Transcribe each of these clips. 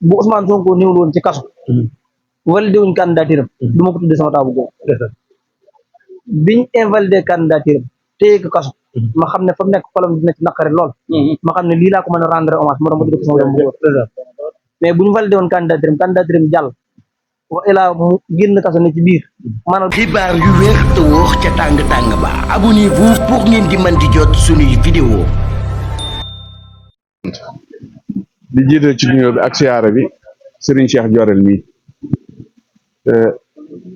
bu Ousmane Sonko néewul woon ci kaso validé wuñ candidature am du ma ko tuddee sama taabu góor biñ invalidé candidature am téye ko kaso ma xam ne fa mu nekk xolam dina ci naqari lool ma xam ne lii laa ko mën a rendre hommage moo tax ma tuddee ko sama taabu góor mais bu ñu validé woon candidature am jàll wa ilaa mu génn kaso ne ci biir maanaam xibaar yu wér te wóor ca tàng tàng ba abonnez-vous pour ngeen di mën di jot suñuy vidéo di jiital ci nuyoo bi ak siyaara bi Serigne Cheikh Jorel mii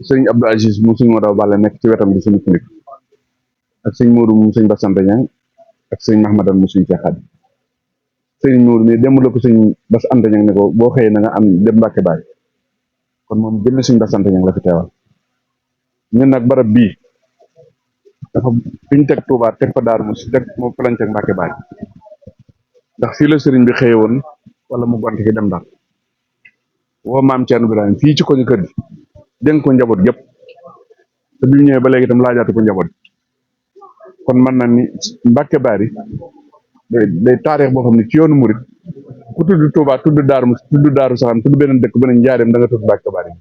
sëñ Abdou Aziz mu sëñ Modaw Balla nekk ci wetam di suñu kilifa ak sëñ Modou mu sëñ Bassante Ñang ak sëñ Mahmadan mu sëñ Cheikh Khady sëñ Modou mii dem la ko sëñ Bassante Ñang ne ko boo xëyee na nga am dem Mbàkke Baay kon moom jël sëñ Bassante Ñang la fi teewal ñun nag barab bii dafa fi ñu teg Touba teg fa Daaru Muxti teg moom fa lañ teg Mbàkke Baay ndax fii la sëriñ bi xëye woon wala mu gont ki dem Ndar woo maam Thierno Birahim fii ci koñu kër gi dénk ko njaboot gépp te bi mu ñëwee ba léegi itam laajaatu ko njaboot kon mën na ni Mbàkke Baari day taarix boo xam ne ci yoonu murit ku tudd Touba tudd Daaru Muxti tudd Daaru Salaam tudd beneen dëkk beneen njaareem da nga tudd Mbàkke Baari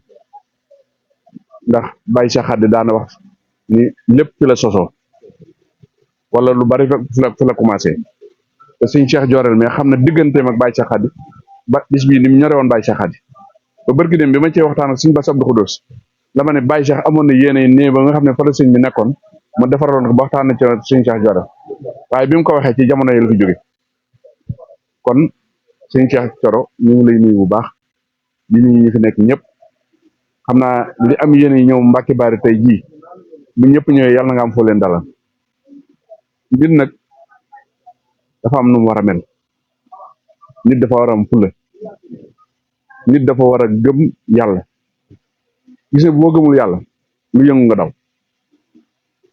ndax Baye Cheikh Khady daana wax ni lépp fi la sosoo wala lu bari fi la commencé te sëñ Cheikh Jorel mais xam na digganteem ak Baye Cheikh Khady ba bis bii ni mu ñore woon Baye Cheikh Khady ba barki dem bi ma cee waxtaan ak sëñ Bass Abdou Khoudoss la ma ne Baye Cheikh amoon na yéene nee ba nga xam ne fa la sëñ bi nekkoon mu defaroon ko ba waxtaan na ci sëñ Cheikh Jorel waaye bi mu ko waxee ci jamono yi la fi jóge kon sëñ Cheikh Coro ñu ngi lay nuyu bu baax di nuyu ñi fi nekk ñëpp xam naa li am yéene yi ñëw Mbàkke Baari tey jii bu ñëpp ñëwee yàlla na nga am foo leen dalal mbir nag dafa am nu mu war a mel nit dafa war a am fulla nit dafa war a gëm yàlla gis nga boo gëmul yàlla lu yëngu nga daw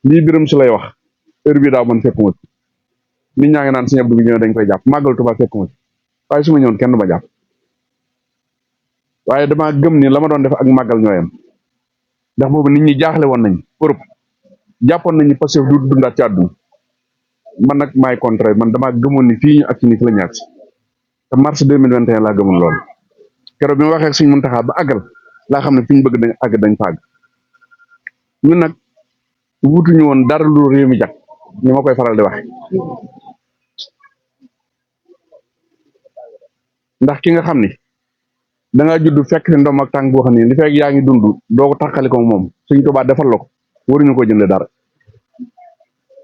lii Birame si lay wax heure bii daaw man fekkuma ci nit ñaa ngi naan Sëñ Abdou bi ñëw dañ koy jàpp màggal Tuubaa fekkuma ci waaye su ma ñëwoon kenn du ma jàpp waaye damaa gëm ni la ma doon def ak màggal ñooyam ndax boobu nit ñi jaaxle woon nañ Europe jàppoon nañu parce que du dundaat ci àdduna man nag maay contraire man damaa gëmoon ni fii ñu ak ci ni fi la ñaat te mars 2021 laa gëmoon loolu keroog bi ma waxee ak Sëñ Muntaxa ba àggal laa xam ne fi ñu bëgg dañ àgg dañ fa àgg ñun nag wutuñu woon dara lu réew mi jag ni ma koy faral di waxe ndax ki nga xam ni da ngaa judd fekk fi ndom ak tànk boo xam ne li fekk yaa ngi dund doo ko taxali ko moom Sëñ Tuubaa defal la ko waruñu ko jënd dara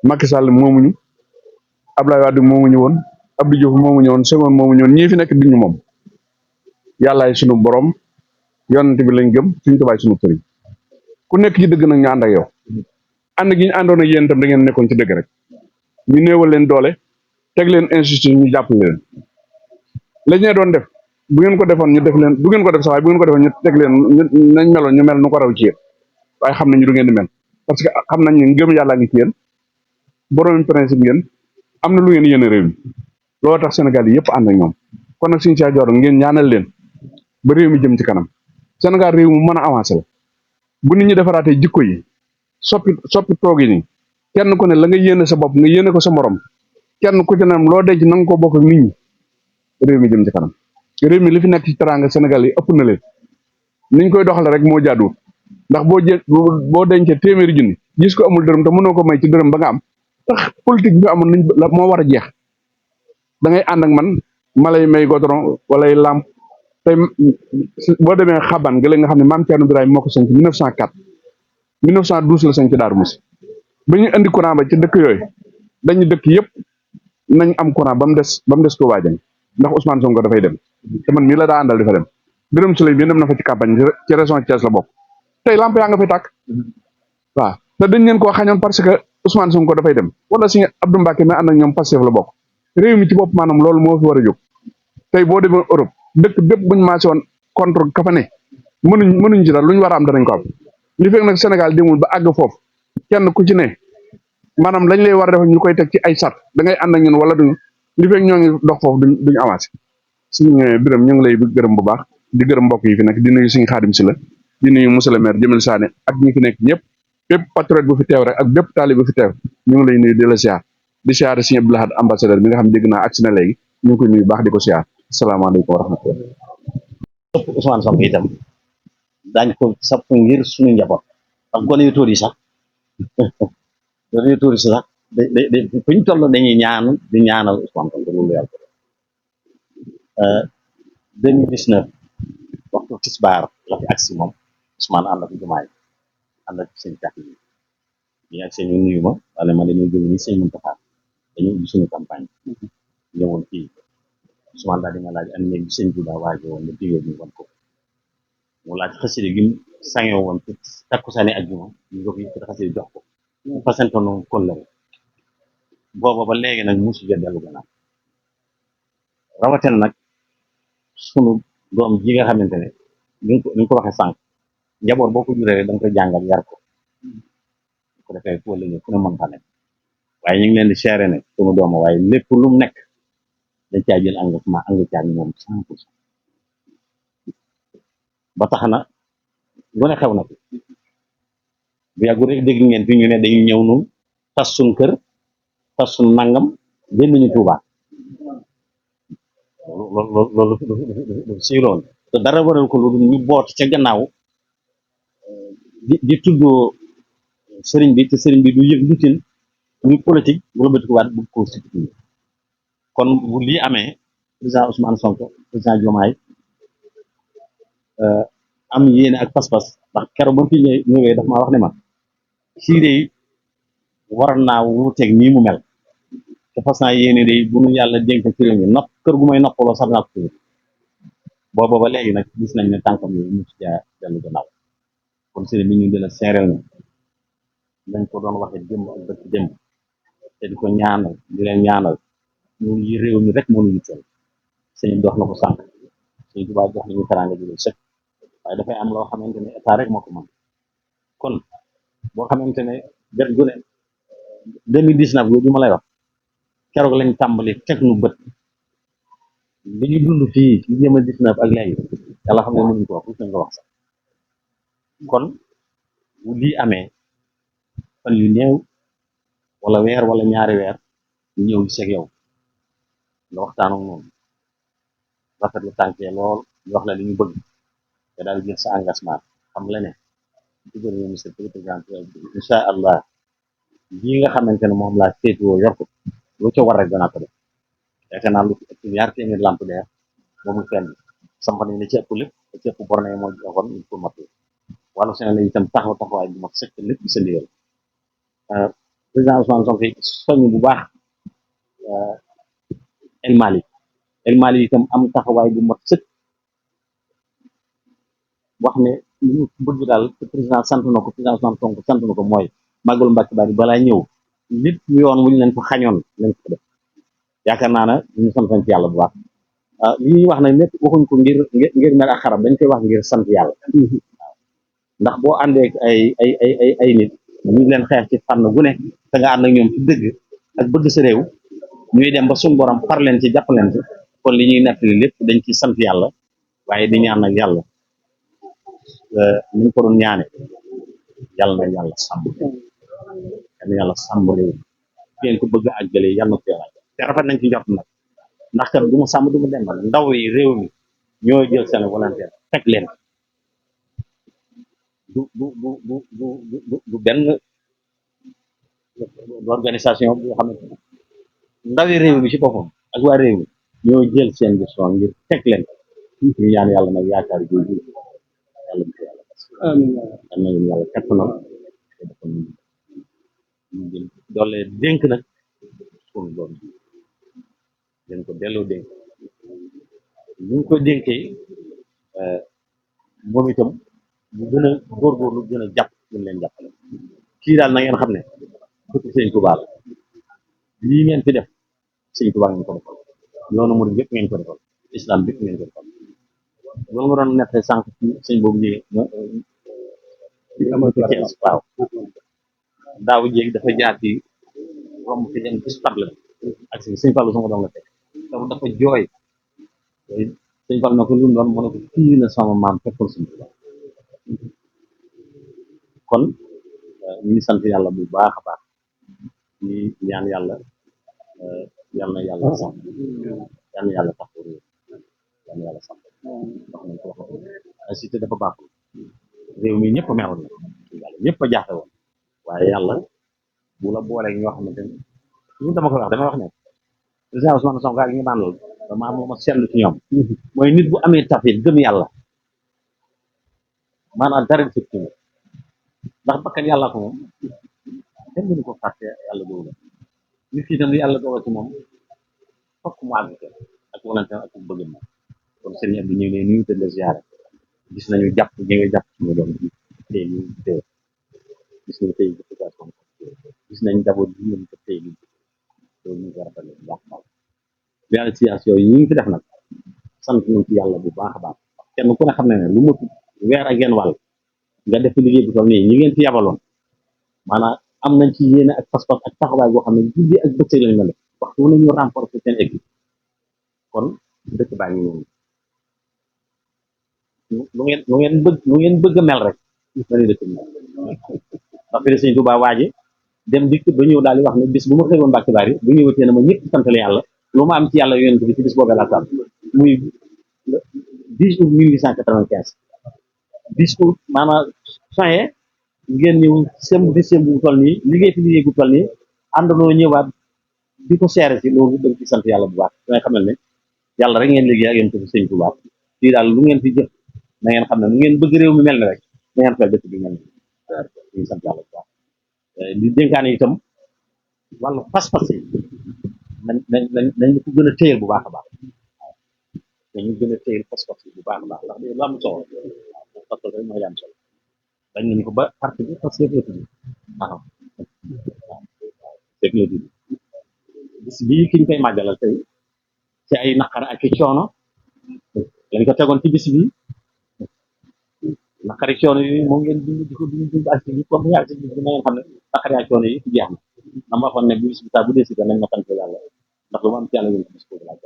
Macky Sall moomuñu Abdoulaye Wade moomuñu woon Abdou Diouf moomuñu woon Senghor moomuñu woon ñii fi nekk duñu moom yàllaay sunu borom yonent bi lañ gëm Sëñ Tuubaa sunu sëriñ ku nekk ci dëgg nag ñu ànd ak yow ànd gi ñu àndoon ak yéen itam da ngeen nekkoon ci dëgg rek ñu néewal leen doole teg leen institution ñu jàppale leen la ñu doon def bu ngeen ko defoon ñu def leen bu ngeen ko def sax waaye bu ngeen ko defoon ñu teg leen nañ meloon ñu mel nu ko raw ci yéen waaye xam nañu du ngeen di mel parce que xam nañ ne ngëm yàlla ngi ci yéen borom principe ngeen am na lu ngeen yéene réew mi loolu tax Sénégal yi yëpp ànd ak ñoom kon nag Sëñ Cheikh Jorel ngeen ñaanal leen ba réew mi jëm ci kanam Sénégal réew mu mën a avancé la bu nit ñi defaraatee jikko yi soppi toog yi nii kenn ku ne la nga yéene sa bopp nga yéene ko sa morom kenn ku ci ne loo denc na nga ko bokk ak nit ñi réew mi jëm ci kanam réew mi li fi nekk ci teraanga Sénégal yi ëpp na leen niñ koy doxale rek moo jaaduwul ndax boo dencee téeméeri junni gis ko amul dërëm te mënoo ko may ci dërëm ba nga am tax politique bi amoon nañ moo war a jeex da ngay ànd ak man ma lay may goudron wala ay lampe tey boo demee xaban nga nga xam ne maam Thierno Birahim moo ko sanc 1904 1912 la sanc Daaru Muxti ba ñu indi courant ba ci dëkk yooyu dañu dëkk yëpp nañ am courant ba mu des Touba Diagne ndax Ousmane Sonko dafay dem te man mii la daa àndal dafa dem Birame Souleye bi dem na fa ci campagne ci région Thiès la bokk tey lamp yaa nga fay tàkk waaw te dañ leen koo xañoon parce que Ousmane Sonko dafay dem wala Sëñ Abdou Mbacke mais ànd ak ñoom Pastef la bokk réew mi ci bopp maanaam loolu moo fi war a jóg tey boo demee Europe dëkk bépp buñ maase woon contre ka fa ne mënuñ ci dara lu ñu war a am danañ ko am li fekk nag Sénégal demul ba àgg foofu kenn ku ci ne maanaam lañ lay war a def ñu koy teg ci ay sart da ngay ànd ak ñun wala duñu li fekk ñoo ngi dox foofu duñu avancé suñu Birame ñu ngi lay gërëm bu baax di gërëm mbokk yi fi nekk di nuyu Sëñ Xaadim Sylla di nuyu monsieur le maire Jamil Sané ak ñi fi nekk ñëpp bépp patriote bu fi teew rek ak bépp taalibe bu fi teew ñu ngi lay nuyu di la siyaar di siyaar Sëñ Abdou Lahad ambassadeur bi nga xam ne dégg naa agsi na léegi ñu ngi koy nuyu baax di ko siyaar asalaamaaleykum wa rahmatullah topp Ousmane Sonko itam daañ ko sapp ngir suñu njaboot ndax gone yu tuur yi sax gone yu tuur yi sax fu ñu toll dañuy di ñaanal Ousmane Sonko loolu yàlla 2019 waxtu tisbaar la fi agsi moom Ousmane ànd ak jumaay ànd ak seen tax yi ak seen ñu nuyu ma wala ma dañuy jóg ni seen Muntaxa dañuy ubbi suñu campagne ñëwoon fii Ousmane daal di nga laaj am néeg bi sëñ Tuubaa waajo woon nga digee ñu wan ko mu laaj xasida gi sange woon ci takkusaani ajjuma ñu ko fi xasida jox ko mu fasantoon kollëre booba ba léegi nag musu ja dellu gannaaw rawatina nag sunu doom ji nga xamante ne ni ko waxee sànq njaboot boo ko juree da nga koy jàngal yar ko ko defee fu wala fu ne mën fa nekk waaye ñu ngi leen di seere ne sunu dooma waaye lépp lu mu nekk dañ caa jël engagement engagement moom 100% ba tax na lu ne xew na fi bu yàggu rek dégg ngeen fi ñu ne dañuy ñëw nun tas suñ kër tas suñ nangam génn ñu Tuubaa loolu siiroon te dara waral ko lu ñu boot ca gannaaw di tuddoo sëriñ bi te sëriñ bi du yëg lutin muy politique bu la bëti ko waat bu ko substitué kon bu lii amee président Ousmane Sonko président Diomaye am yéene ak pas-pas ndax keroog ba fi ñëwee daf maa wax ne ma kii de war naa wuuteeg nii mu mel te fas naa yéene de bu nu yàlla dénk ci réew mi nopp kër gu may noppaloo sax naa ko tuur booba ba léegi nag gis nañ ne tànkam yooyu mu ci jaa dellu gannaaw kon sëriñ bi ñu di la seereel na lañ ko doon waxee démb ak bëkk démb te di ko ñaanal di leen ñaanal ñun yi réew mi rek mënuñu toll sëñ dox na ko sànq sëñ Tuubaa jox nañu teraanga ji sëkk waaye dafay am loo xamante ne état rek moo ko mën kon boo xamante ne jot gu ne 2019 yooyu ma lay wax keroog lañ tàmbali teg nu bët li ñu dund fii ci 2019 ak léegi yàlla xam ne mënuñ ko wax fu nga wax sax kon bu lii amee fan yu néew wala weer wala ñaari weer ñu ñëw gis ak yow nga waxtaan ak moom rafetlu tànkee lool ñu wax la li ñu bëgg te daal jël sa engagement xam la ne digal ñu monsieur le président incha allah lii nga xamante ne moom laa féetewoo yor ko lu ca war rek danaa ko def yaakaar naa lu ci ëpp ñaar téeméer lamp leer moomu fenn samp nañ la ci ëpp lépp la ci ëpp borne moo joxoon il faut mat wàllu seen la itam taxawaay bu mat sëkk lépp di sa ndigal président Ousmane Sonko soññ bu baax El Mali itam am taxawaay bu mat sëkk wax ne li ñu bëgg daal te président sant na ko président Ousmane Sonko sant na ko mooy màggalu Mbàkke Bari balaa ñëw lépp yoon wuñu leen fa xañoon lañ ko def yaakaar naa ne ñu sant ci yàlla bu baax li ñuy wax nag lépp waxuñ ko ngir mel ak xarab dañ koy wax ngir sant yàlla ndax boo àndee ak ay nit ñu leen xeex ci fànn gu ne te nga ànd ak ñoom ci dëgg ak bëgg sa réew ñuy dem ba suñu borom far leen ci jàpp leen ci kon li ñuy nettali lépp dañ ci sant yàlla waaye di ñaan nag yàlla ni ñu ko doon ñaane yàlla na yàlla sàmm yàlla sàmm réew ngeen ko bëgg a àggale yàlla na ko yàlla te rafet nañ ci njort nag ndax kat du mu sàmm du mu demal ndaw yi réew mi ñoo jël seen volontaire teg leen du benn organisation boo xamante ne ndawi réew mi ci boppam ak waa réew mi ñoo jël seen décision ngir teg leen ñu ñaan yàlla nag yaakaar jooju yàlla bu ko yàlla am nañu yàlla teg na te dafa ñu jël doole dénk nag suñu doom bi dañ ko delloo dénk ñu ngi ko dénkee moom itam bu gën a góorgóorlu gën a jàpp ñu leen jàppale kii daal na ngeen xam ne bëgg sëñ Tuubaa la lii ngeen fi def sëñ Tuubaa ngeen ko defal yoonu murid yëpp ngeen ko defal islam bépp ngeen ko defal loolu nga doon nette sànq ci sëñ boobu Thiès waaw daaw jéeg dafa jaar ci romb fi dem gis table ak sëñ Fallou sama doom la teg dafa jooy sëñ Fallou na ko lu doon mën a ko kii la sama maam fekkoon sëñ Tuubaa kon ñu ngi sant yàlla bu baax a baax di ñaan yàlla yal na yàlla sax yal na yàlla tax yal na yàlla sax wax nañ ko wax ay cité dafa baaxul réew mi ñëpp a meroon na yàlla ñëpp a jaaxle woon waaye yàlla bu la booleeg ñoo xamante ni ñu dama ko wax damay wax ne président Ousmane Sonko ak ñu àndal dama am lu ma seetlu ci ñoom mooy nit bu amee tafit gëm yàlla maanaam dara ci ndax bakkan yàlla ko moom kenn mënu ko fàtte yàlla boobu la nit ki itam yàlla dogal ci moom fokk mu àgg ca ak volonté ak bëgg na kon sëriñ Abdou ñu ngi lay nuyu te la ziare gis nañu jàpp ñi nga jàpp suñu doom tey ñu tey gis nañu tey situation gis nañ d'abord bi ñu ko tey loolu ñu ko rafetlu bu baax a baax réalisation yi ñu fi def nag sant nañ ci yàlla bu baax a baax kenn ku ne xam ne ne lu mot weer ak genn wàll nga def liggéey bu toll nii ñi ngeen fi yabaloon maanaam am nañ ci yéene ak pas-pas ak taxawaay boo xam ne guddi ak bëccëg lañ la def waxtu wu ne ñu renforcer seen équipe kon dëkk baa ngi noonu lu ngeen bëgg a mel rek na ni dëkk mel ndax fi de sëñ Tuubaa waaji dem dikk ba ñëw daal di wax ne bis bu ma xëyoon Mbàkke Bari bu ñëwatee na ma ñëpp santale yàlla lu ma am ci yàlla yonent bi ci bis boobee laa ko am muy 10 août 1895 10 août maanaam soye ngeen ñëw décembre bu toll nii liggéey fi liggéey bu toll nii àndandoo ñëwaat di ko seere si loolu dañ ci sant yàlla bu baax da ngay xamal ne yàlla rek ngeen liggéey ak yonent bi sëñ Tuubaa fii daal lu ngeen fi jëf na ngeen xam ne nu ngeen bëgg réew mi mel ne rek na ngeen fay dëkk bi mel ne ñu sant yàlla bu baax di dénkaane itam wàllu pas-pas yi nañ ko gën a téyel bu baax a baax nañu gën a téyel pas-pas yi bu baax a baax ndax lu am solo pas-pas rek mooy am solo dañ nañu ko ba parti bi parce que waaw dëgg la tudd bis bii ki ñu koy màggalal tey ci ay naqar ak i coono lañ ko tegoon ci bis bii naqari coono yi moom ngeen dund di ko dund ak bi comme yaa ci bis bi na ngeen xam ne naqari ak coono yi ci jeex na dama waxoon ne bu bis bi taa bu dee si nañ ma sant yàlla ndax lu ma am ci yàlla yéen bis boobu laa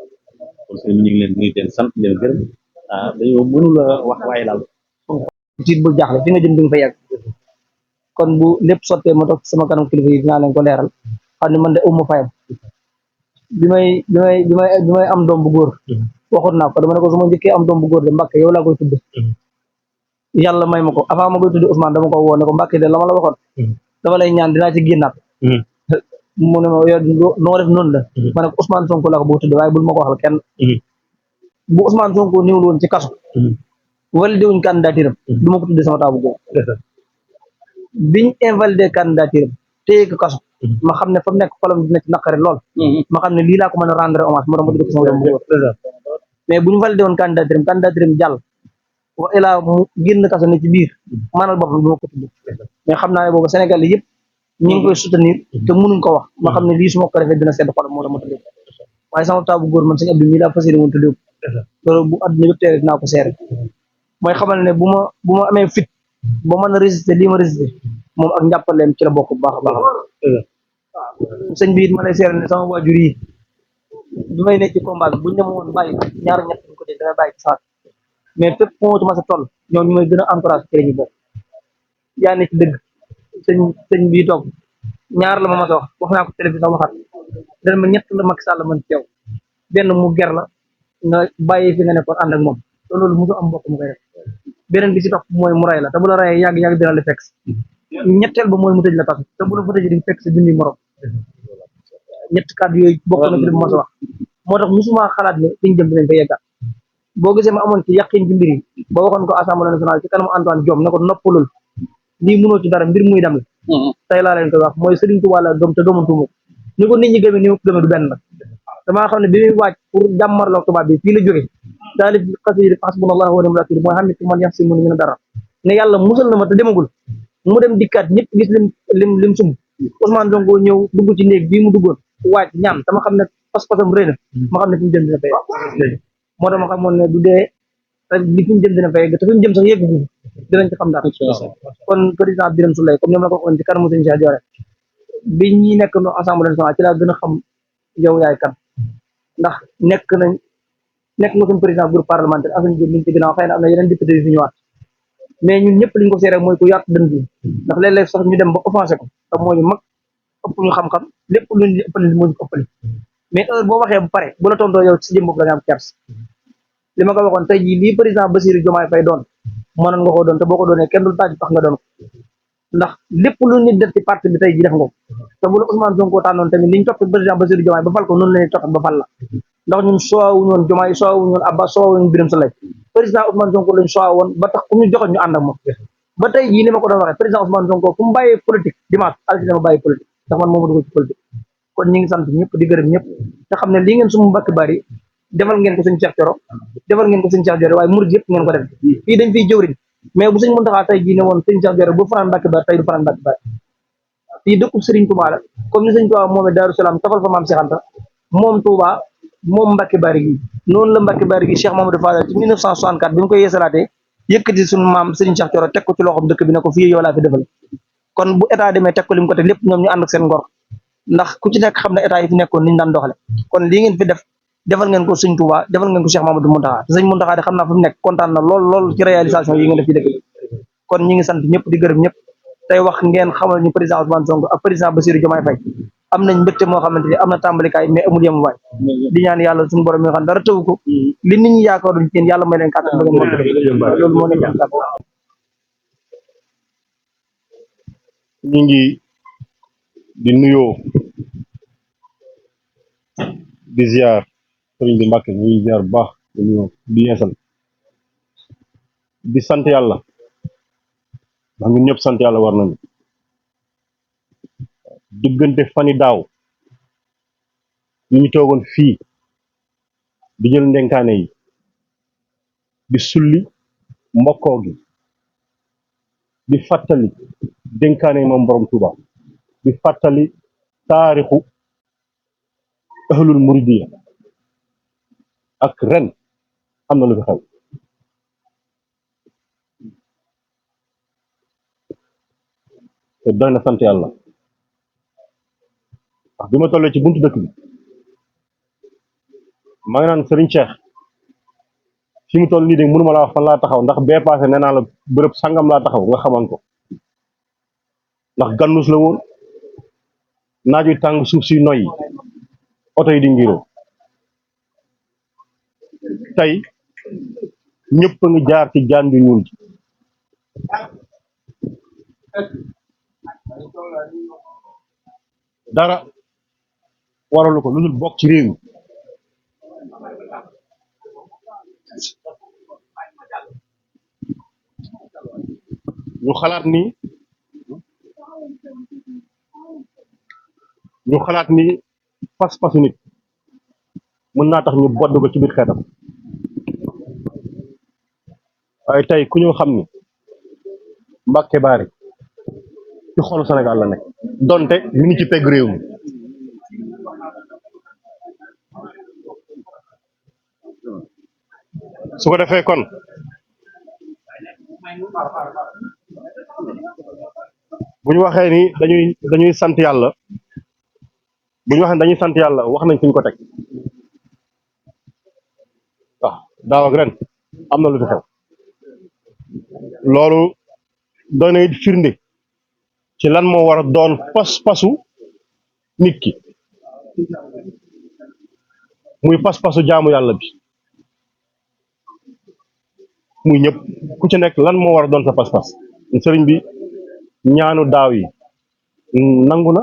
kon sëñ ñu ngi leen nuyu teen sant leen gërëm dañoo mënul a wax waaye daal tiit bul jaaxle fi nga jëm di nga fa yàgg kon bu lépp sottee ma toog sama kanam kilifa yi dinaa leen ko leeral xam ne man de umma fayam bi may am doom bu góor waxoon naa ko dama ne ko su ma njëkkee am doom bu góor de Mbàkke yow laa koy tudd yàlla may ma ko avant ma koy tudd Ousmane dama ko woo ne ko Mbàkke de la ma la waxoon dama lay ñaan dinaa ci génnaat mu ne ma yow noo def noonu la ma ne ko Ousmane Sonko la ko boo tudd waaye bul ma ko waxal kenn bu Ousmane Sonko ñëwul woon ci kaso validé wuñ candidature am du ma ko tuddee sama taabu góor biñ invalidé candidature am téye ko kaso ma xam ne fa mu nekk xolam dina ci naqari lool ma xam ne lii laa ko mën a rendre hommage moo tax ma tuddee ko sama doom bu góor mais bu ñu validé woon candidature am jàll wa ilaa mu génn kaso ne ci biir maanaam boppam du ma ko tudd mais xam naa ne boobu Sénégal yi yëpp ñu ngi koy soutenir te mënuñ ko wax ma xam ne lii su ma ko defee dina sedd xolam moo tax ma tuddee ko waaye sama taabu góor man sëñ Abdou mii laa fas yéene woon tuddee ko loolu bu àdduna yëpp teere dinaa ko seere mooy xamal ne bu ma amee fit ba mën a résister lii ma résister moom ak njàppaleem ci la bokk bu baax a baax sëñ bi it ma lay seere ne sama waajur yi bi may nekk ci combat bi buñ dema woon bàyyi ñaar ñett ñu ko dee damay bàyyi ci saat mais fépp moo ci ma sa toll ñoom ñu may gën a encouragé ci ñu bokk yaa ne ci dëgg sëñ bii toog ñaar la ma mas a wax naa ko télévision waxaat dana ma ñett la Macky Sall mën ci yow benn mu ger la nga bàyyi fi nga nekkoon ànd ak moom te loolu musu am mbokk mu koy def beneen bi ci topp mooy mu ray la te bu la rayee yàgg dina la fekk ñetteel ba mooy mu tëj la kaso te bu la fa tëjee di fekk sa junni morom ñett kàddu yooyu bokk na ci li ma sa wax moo tax musuma xalaat ne fiñ jëm dinañ fa yeggaat boo gisee ma amoon ci yàqin ci mbir yi ba waxoon ko assemblée nationale ci kanamu Antoine Diome ne ko noppalul lii mënoo ci dara mbir muy dem la tey laa leen koy wax mooy Serigne Touba la gëm te gëmantuma ko ni ko nit ñi gëmee ni ko gëmee du benn la damaa xam ne bi muy wàcc pour jàmmarloo tubaab bi fii la jóge taalif xasida hasbunallahu wa ni'mal wakiil mooy xam ne ci man yax si mun ñu ne dara ne yàlla musal na ma te demagul mu dem dikkaat ñëpp gis lim sumb Ousmane Sonko ñëw dugg ci néeg bii mu duggoon wàcc ñaan dama xam ne pas-pasam rëy na ma xam ne fi mu jëm dina fay moo tax ma xamoon ne du dee li fi mu jëm dina fay te fi mu jëm sax yegg dinañ ci xam dara kon président Birame Souleye comme ni ma la ko waxoon ci kanamu sëñ Cheikh Diore bi ñi nekk no assemblée nationale ci laa gën a xam yow yaay kan ndax nekk nga suñu président groupe parlementaire Assane Diop mi ngi ci ginnaaw xëy na am na yeneen député yu fi ñëwaat mais ñun ñëpp liñ ko seere mooy ku yaatu dën bi ndax léeg-léeg sax ñu dem ba offensé ko te moo ñu mag ëpp ñu xam-xam lépp luñ di ëppali moo ñu ko ëppali mais heure boo waxee bu pare bu la tontoo yow si jëm bopp da nga am kers li ma ko waxoon tey jii lii président Bassirou Diomaye Faye doon mënoon nga koo doon te boo ko doonee kenn du taaj tax nga doon ko ndax lépp lu nit def ci parti bi tey jii def nga ko te bu la Ousmane Sonko tànnoon tamit li ñu topp président Bassirou Diomaye ba fal ko noonu la ñuy topp ba fal la ndax ñun soowuñu woon Diomaye soowuñu woon Abba soowuñu Birame Souleye président Ousmane Sonko lañ soow woon ba tax ku ñu joxoon ñu ànd ak moom ba tey jii ni ma ko doon waxee président Ousmane Sonko fu mu bàyyee politique dimanche altine ma bàyyi politique ndax man moomu dugg ci politique kon ñi ngi sant ñëpp di gërëm ñëpp te xam ne lii ngeen sumu mbakki bari defal ngeen ko suñu Cheikh Thioro defal ngeen ko suñu Cheikh Thioro waaye murid yëpp ngeen ko def fii dañ fiy jëwriñ mais bu suñ Muntaxa tey jii ne woon suñu Cheikh Thioro bu fanaan mbakki bari tey du fanaan mbakki bari fii dëkkub Serigne Touba la comme ni Serigne Touba moomee Daaru Salaam tafal fa maam Cheikh Anta moom Touba moom mbakki bari gi noonu la mbakki bari gi Cheikh Mamadou Fadal ci 1964 bi ñu koy yeesalaatee yëkkati suñu maam Serigne Cheikh Thioro teg ko ci loxoom dëkk bi ne ko fii yow laa fi defal kon bu état demee teg ko lim ko teg lépp ñoom ñu ànd ak seen ngor ndax ku ci nekk xam ne état yi fi nekkoon niñ daan doxale kon lii ngeen fi def defal ngeen ko sëñ Touba defal ngeen ko Cheikh Mamadou Mountakha te sëñ Mountakha de xam naa fi mu nekk kontaan na lool ci réalisation yi ngeen def ci dëkk bi kon ñi ngi sant ñëpp di gërëm ñëpp tey wax ngeen xamal ñu président Ousmane Sonko ak président Bassirou Diomaye Faye am nañ mbégte moo xamante ni am na tàmbalikaay mais amul yem waay di ñaan yàlla suñu borom mi nga xam dara tëw ko li nit ñi yaakaaruñ ci yéen yàlla may leen kàttan ba ngeen mën ko def loolu moo nekk ñu ngi di nuyoo di ziar sëriñ bi Mbàkke ñu ngi ziar bu baax di nuyoo di yeesal di sant yàlla ndax ñun ñëpp sant yàlla war nañu diggante fani daaw ñu toogoon fii di jël ndenkaane yi di sulli mbokkoo gi di fàttali dénkaane yi moom borom Tuuba di fàttali taarixu ahlul muridiya ak ren am na lu fi xew te doy na sant yàlla ndax bi ma tollee ci buntu dëkk bi maa ngi naan Serigne Cheikh fi mu toll nii de mënuma laa wax fan laa taxaw ndax bee paase nee naa la bërëb sangam laa taxaw nga xaman ko ndax gannus la woon naaj wi tàng suuf si noyyi oto yi di ngiroo tey ñëpp a ngi jaar ci jaan ju ñuul ji dara waralu ko lu dul bokk ci réew mi ñu xalaat ni pas-pasu nit mën naa tax ñu bodd ko ci biir xeetam waaye tey ku ñu xam ni Mbàkke Bari ci xolu Sénégal la nekk donte mi ngi ci pegg réew mi su ko defee kon bu ñu waxee ni dañuy sant yàlla bu ñu waxee ni dañuy sant yàlla wax nañ fi ñu ko teg waaw daaw ak ren am na lu fi xew loolu doy na it firnde ci lan moo war a doon pas-pasu nit ki muy pas-pasu jaamu yàlla bi muy ñëpp ku ci nekk lan moo war a doon sa pas-pas sëriñ bi ñaanu daaw yi nangu na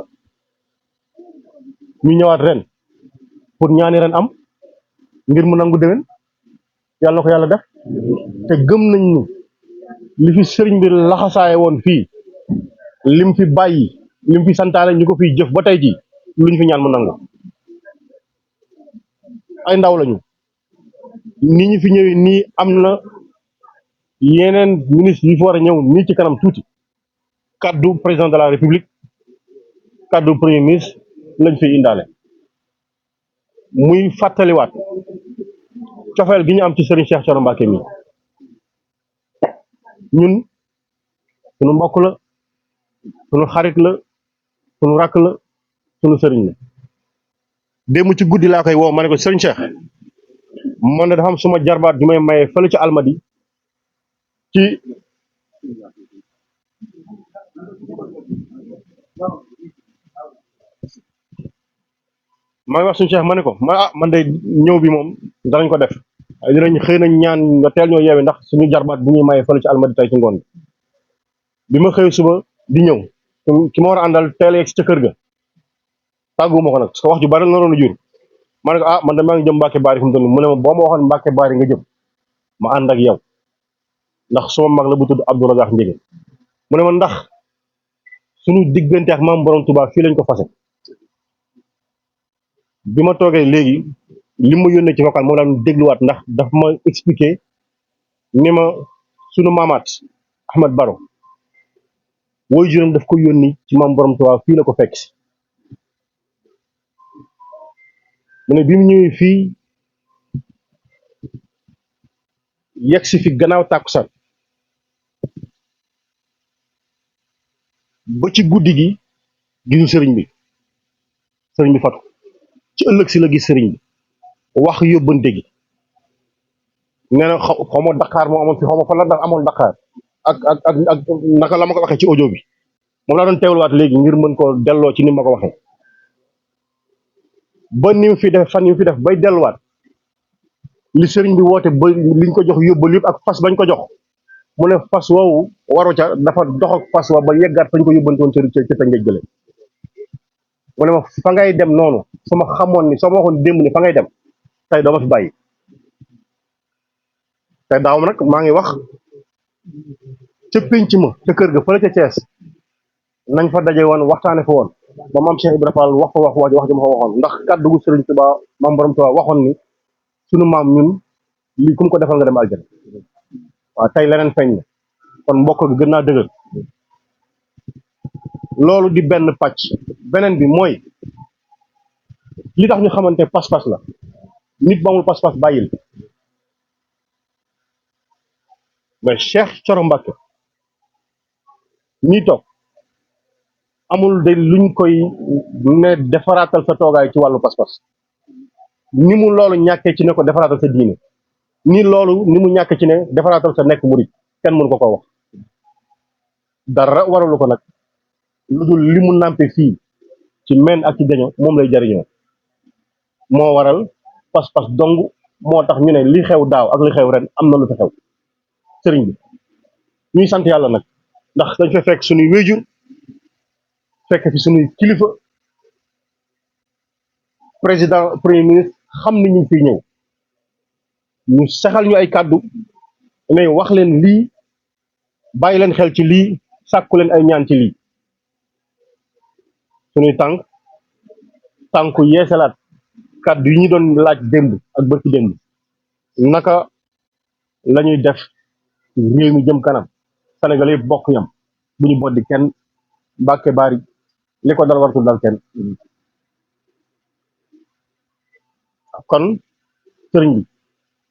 ñu ñëwaat ren pour ñaani ren am ngir mu nangu déwén yàlla na ko yàlla def te gëm nañ ni li fi sëriñ bi laxasaaye woon fii lim fi bàyyi lim fi santaale ñu ko fiy jëf ba tey jii luñ fi ñaan mu nangu ay ndaw lañu ni ñu fi ñëwee nii am na yeneen ministre yi fi war a ñëw nii ci kanam tuuti kaddu président de la république kaddu premier ministre lañ fiy indaale muy fàttaliwaat cofeel gi ñu am ci Serigne Cheikh Thioro Mbacké mi ñun sunu mbokk la sunu xarit la sunu rakk la sunu sëriñ la démb ci guddi laa koy woo ma ne ko Serigne Cheikh man de dafa am suma jarbaat ju may maye fële ci almadi ci maa ngi wax suñu Cheikh ma ne ko man de ñëw bi moom danañ ko def dinañ xëy na ñaan nga teel ñoo yeewi ndax suñu jarbaat bu ñuy maye fële ci almadi tey ci ngoon bi ma xëy suba di ñëw ki ma war a àndal teel yegg si ca kër ga tàgguwuma ko nag parce que wax ju bari la naroon a jur ma ne ko man de maa ngi jëm Mbacke Bari fu mu toll nii mu ne ma boo ma waxoon Mbacke Bari nga jëm ma ànd ak yow ndax suma mag la bu tudd Abdou Razak Njëge mu ne ma ndax suñu diggante ak maam borom Touba fii lañ ko fase bi ma toogee léegi li ma yónnee ci vocal moom laa doon dégluwaat ndax daf ma expliqué ni ma sunu maamaat Ahmad Baro woy juróom daf ko yónni ci maam borom Touba fii la ko fekk si mu ne bi mu ñëwee fii yegg si fi gannaaw tàkkusaan ba ci guddi gi gisu sëriñ bi fatu ci ëllëg si la gis sëriñ bi wax yóbbante gi nee na xaw ma Dakar moo amoon fi xaw ma fan la ndax amoon Dakar ak naka la ma ko waxee ci audio bi moom laa doon teewluwaat léegi ngir mën koo delloo ci ni ma ko waxee ba ni mu fi def fan yu fi def bay delluwaat li sëriñ bi woote ba liñ ko jox yóbbal yëpp ak fas bañ ko jox mu ne fas woowu waru ca dafa dox ak fas wa ba yeggaat fañ ko yóbbante woon ca ta ngéej gële mu ne ma fa ngay dem noonu su ma xamoon ni soo ma waxoon démb ni fa ngay dem tey doo ma fi bàyyi te daaw nag maa ngi wax ca pénc ma ca kër ga fële ca Thiès nañ fa daje woon waxtaane fa woon ba maam Cheikh Ibrahima Fall wax ji ma fa waxoon ndax kàddu gu Sëriñ Tuubaa maam borom Tuubaa waxoon ni sunu maam ñun lii kum ko defal nga dem aljana waaw tey leneen feeñ na kon mbokk gi gën naa dëgër loolu di benn pàcc beneen bi mooy li tax ñu xamante pas-pas la nit ba amul pas-pas bàyyil mais Cheikh Thioro Mbacké ñii toog amul de luñ koy ne defaraatal sa toogaay ci wàllu pas-pas ni mu loolu ñàkkee ci ne ko defaraatal sa diine ni mu ñàkkee ci ne defaraatal sa nekk murid kenn mënu ko wax dara waralu ko nag lu dul li mu nàmpe fii ci men ak ci gaño moom lay jariñoo moo waral pas-pas dong moo tax ñu ne li xew daaw ak li xew ren am na lu fi xew sëriñ bi ñuy sant yàlla nag ndax dañ fa fekk suñuy wéjur fekk fi suñuy kilifa président premier ministre xam ni ñu fiy ñëw ñu saxal ñu ay kàddu ne wax leen lii bàyyi leen xel ci lii sàkku leen ay ñaan ci lii suñuy tànku yeesalaat kàddu yi ñu doon laaj démb ak bërki démb naka la ñuy def réew mi jëm kanam Sénégal yëpp bokk yam bu ñu boddi kenn Mbàkke Bari li ko dal wartul dal kenn kon sëriñ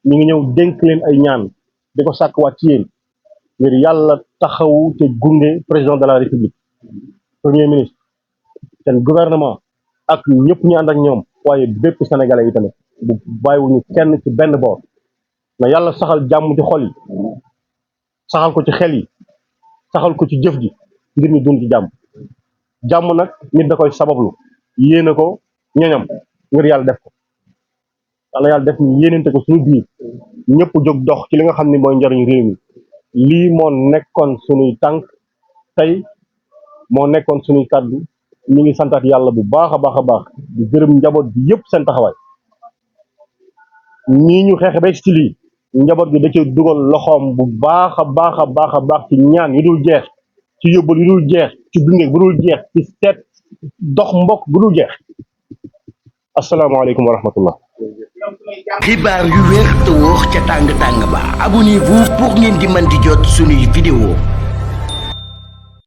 bi ñu ngi ñëw dénk leen ay ñaan di ko sàkkwaat ci yéen ngir yàlla taxawu te gunge président de la république premier ministre seen gouvernement ak ñëpp ñu ànd ak ñoom waaye bépp sénégalais yi tamit bu bàyyiwuñu kenn ci benn boor na yàlla saxal jàmm ci xol yi saxal ko ci xel yi saxal ko ci jëf ji ngir ñu dund ci jàmm nag nit da koy sabablu yéene ko ñoñam ngir yàlla def ko yàlla def ñu yéenante ko suñu biir ñëpp jóg dox ci li nga xam ne mooy njariñu réew mi lii moo nekkoon suñuy tànk tey moo nekkoon suñuy kàddu ñu ngi santaat yàlla bu baax a baax di gërëm njaboot bi yëpp seen taxawaay ñii ñu xeexe ba ci lii njaboot gi da ci dugal loxoom bu baax a baax ci ñaan yu dul jeex ci yóbbal yu dul jeex ci gunge bu dul jeex ci seet dox mbokk bu dul jeex asalaamaaleykum wa rahmatullah xibaar yu wér te wóor ca tàng tàng ba abonnez-vous pour ngeen di mën di jot suñuy vidéo